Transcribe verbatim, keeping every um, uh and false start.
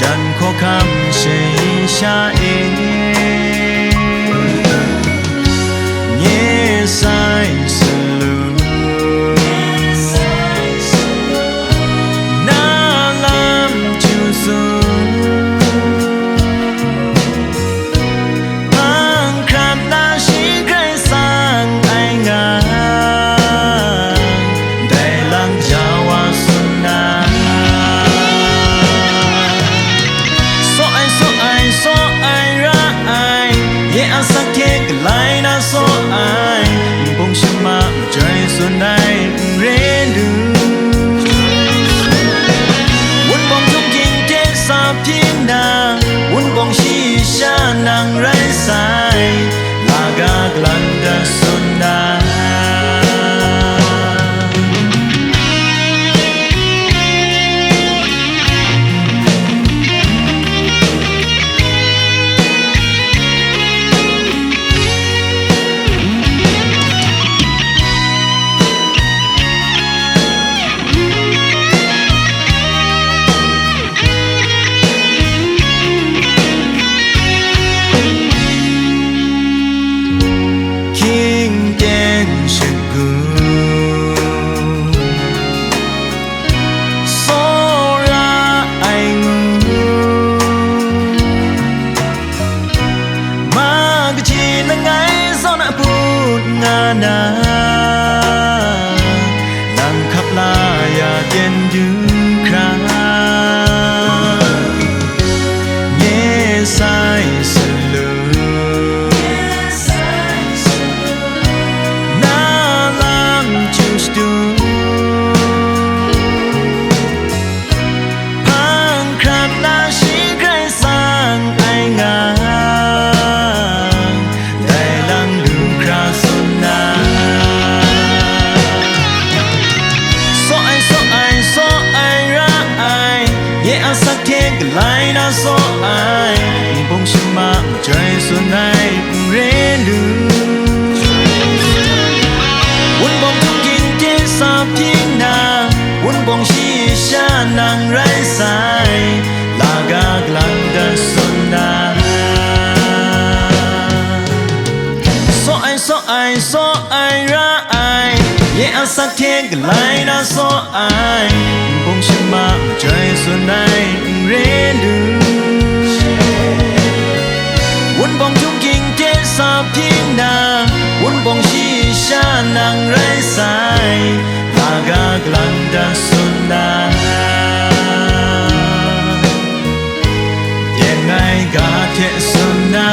dan hkawhkam shayi sha e, nye sai salu, na lam chyu tsun, hpang hkrap na shi Karai Kasang ai nga, dai lang ja wa tsun na. Saw ai, saw ai, saw ai ra ai, ye a sak hte galai na saw ai, nbung shama majoi tsun ai, n re lu. Wunpawng htuk ging hte sa hpyi na, wunpawng shi sha nang rai sai, laga galang da tsun na. Hkying ten shagu, tsawra ai ngu, ma kaji langai zawn a put nga na, nang hkap la ya ten du hkra, nye sai salu, na lam chyu shadu, hpang hkrap na shi Karai Kasang ai nga, dai lang lu hkra tsun na. Saw ai, saw ai, saw ai ra ai, ye a sak hte galai na saw ai, nbung shama majoi tsun ai, n re lu. Wunpawng htuk ging hte sa hpyi na, wunpawng shi sha nang rai sai, laga galang da tsun na. Saw ai, saw ai, saw ai ra ai, ye a sak hte galai na saw ai, nbung shama majoi tsun ai, n re lu. Wunpawng htuk ging hte sa hpyi na, wunpawng shi sha nang rai sai, laga galang da tsun na. Teng ai ga hte tsun na,